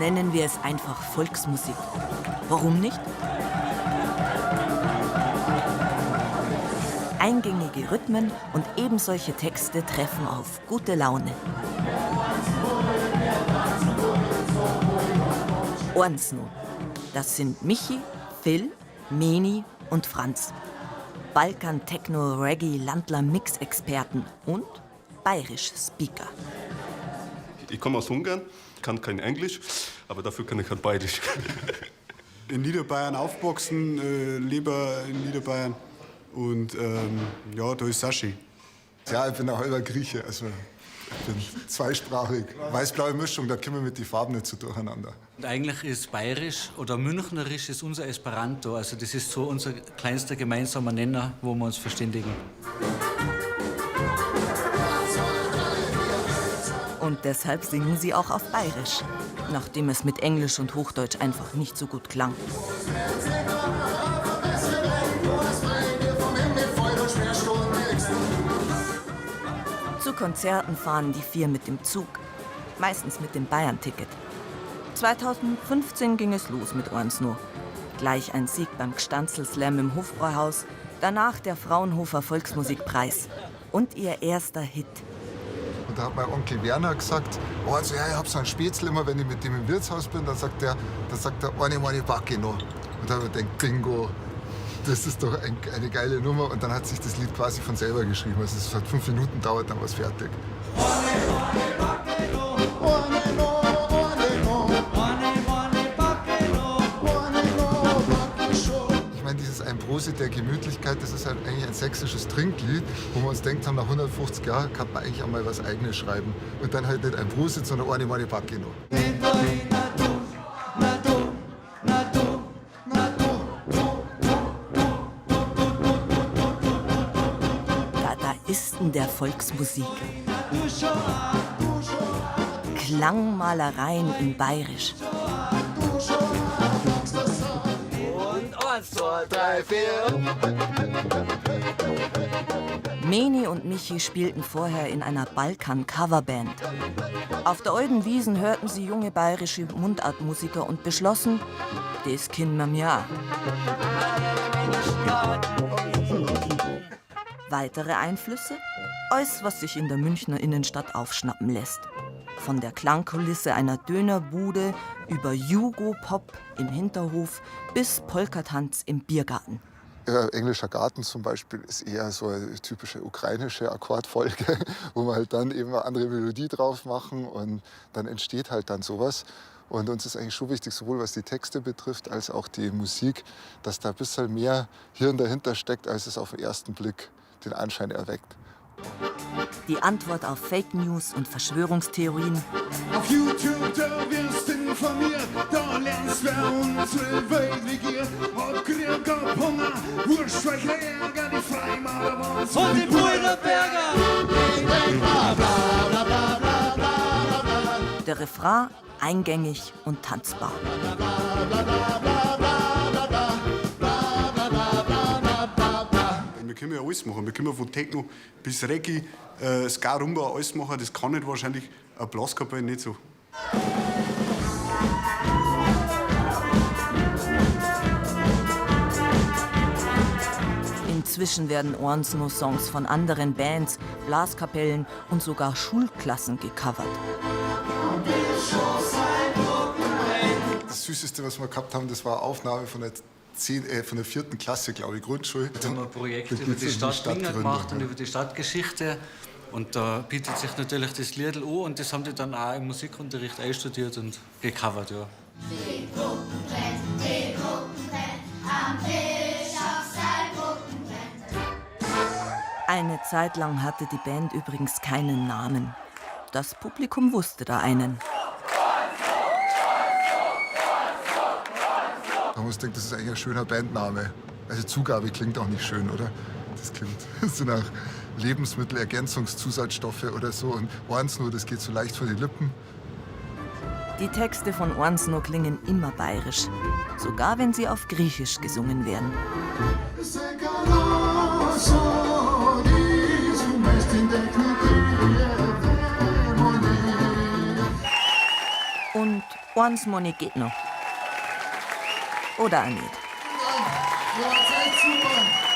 Nennen wir es einfach Volksmusik. Warum nicht? Eingängige Rhythmen und ebensolche Texte treffen auf gute Laune. Oans no. Das sind Michi, Phil, Meni und Franz. Balkan, Techno, Reggae, Landler, Mix-Experten und Bayerisch-Speaker. Ich komme aus Ungarn, kann kein Englisch, aber dafür kann ich halt Bayerisch. In Niederbayern aufgewachsen, lebe in Niederbayern und ja, da ist Sashi. Ja, ich bin ein halber Grieche, also ich bin zweisprachig. Weiß-blaue Mischung, da kommen wir mit den Farben nicht so durcheinander. Und eigentlich ist Bayerisch oder Münchnerisch ist unser Esperanto. Also das ist so unser kleinster gemeinsamer Nenner, wo wir uns verständigen. Und deshalb singen sie auch auf Bayerisch, nachdem es mit Englisch und Hochdeutsch einfach nicht so gut klang. Zu Konzerten fahren die vier mit dem Zug, meistens mit dem Bayern-Ticket. 2015 ging es los mit Oans no. Gleich ein Sieg beim Gstanzl-Slam im Hofbräuhaus, danach der Fraunhofer Volksmusikpreis und ihr erster Hit. Und da hat mein Onkel Werner gesagt, oh, also, ja, ich hab so einen Spätzle immer, wenn ich mit dem im Wirtshaus bin, dann sagt er, eine meine Backe noch. Und da hab ich gedacht, Bingo, das ist doch eine geile Nummer. Und dann hat sich das Lied quasi von selber geschrieben. Also es hat 5 Minuten gedauert, dann war's fertig. Ich meine, dieses Ein Prosit der Gemütlichkeit, das ist halt eigentlich ein sächsisches Trinklied, wo wir uns denkt haben, nach 150 Jahren kann man eigentlich auch mal was Eigenes schreiben. Und dann halt nicht ein Prosit, sondern eine meine Backe noch. Dadaisten der Volksmusik. Klangmalereien in Bayerisch. Und 1, 2, 3, 4. Meni und Michi spielten vorher in einer Balkan-Coverband. Auf der Olden Wiesn hörten sie junge bayerische Mundartmusiker und beschlossen, das kennen wir mir auch. Weitere Einflüsse? Alles, was sich in der Münchner Innenstadt aufschnappen lässt. Von der Klangkulisse einer Dönerbude über Jugo-Pop im Hinterhof bis Polkatanz im Biergarten. Ja, Englischer Garten zum Beispiel ist eher so eine typische ukrainische Akkordfolge, wo wir halt dann eben eine andere Melodie drauf machen und dann entsteht halt dann sowas. Und uns ist eigentlich schon wichtig, sowohl was die Texte betrifft, als auch die Musik, dass da ein bisschen mehr Hirn dahinter steckt, als es auf den ersten Blick den Anschein erweckt. Die Antwort auf Fake News und Verschwörungstheorien. Auf YouTube, da wirst du informiert, da lernst wer unsere Welt regiert. Ob Krieg, ob Hunger, Wurscht, welcher Ärger, die Freimaurer waren's. Und die Brüderberger! Bla, bla, bla, bla, bla, bla, bla. Der Refrain eingängig und tanzbar. Wir können ja alles machen. Wir können von Techno bis Reggae, Ska, Rumba, alles machen. Das kann nicht wahrscheinlich eine Blaskapelle nicht so. Inzwischen werden Oans no Songs von anderen Bands, Blaskapellen und sogar Schulklassen gecovert. Das Süßeste, was wir gehabt haben, das war eine Aufnahme von der von der 4. Klasse, glaube ich, Grundschule. Da haben wir ein Projekt Da über geht's die um die Stadt Minga Stadtgründung, gemacht und ja. über die Stadtgeschichte. Und da bietet sich natürlich das Liedl an und das haben die dann auch im Musikunterricht einstudiert und gecovert, ja. Die Gruppen brennt, die Gruppen brennt, am Bischofssaal Gruppen brennt. Eine Zeit lang hatte die Band übrigens keinen Namen. Das Publikum wusste da einen. Man muss denken, das ist eigentlich ein schöner Bandname. Also Zugabe klingt auch nicht schön, oder? Das klingt so nach Lebensmittelergänzungszusatzstoffe oder so. Und Oans no, das geht so leicht vor die Lippen. Die Texte von Oans no klingen immer bayerisch, sogar wenn sie auf Griechisch gesungen werden. Und Eins Moni geht noch. Oder auch nicht. Ihr wart echt super.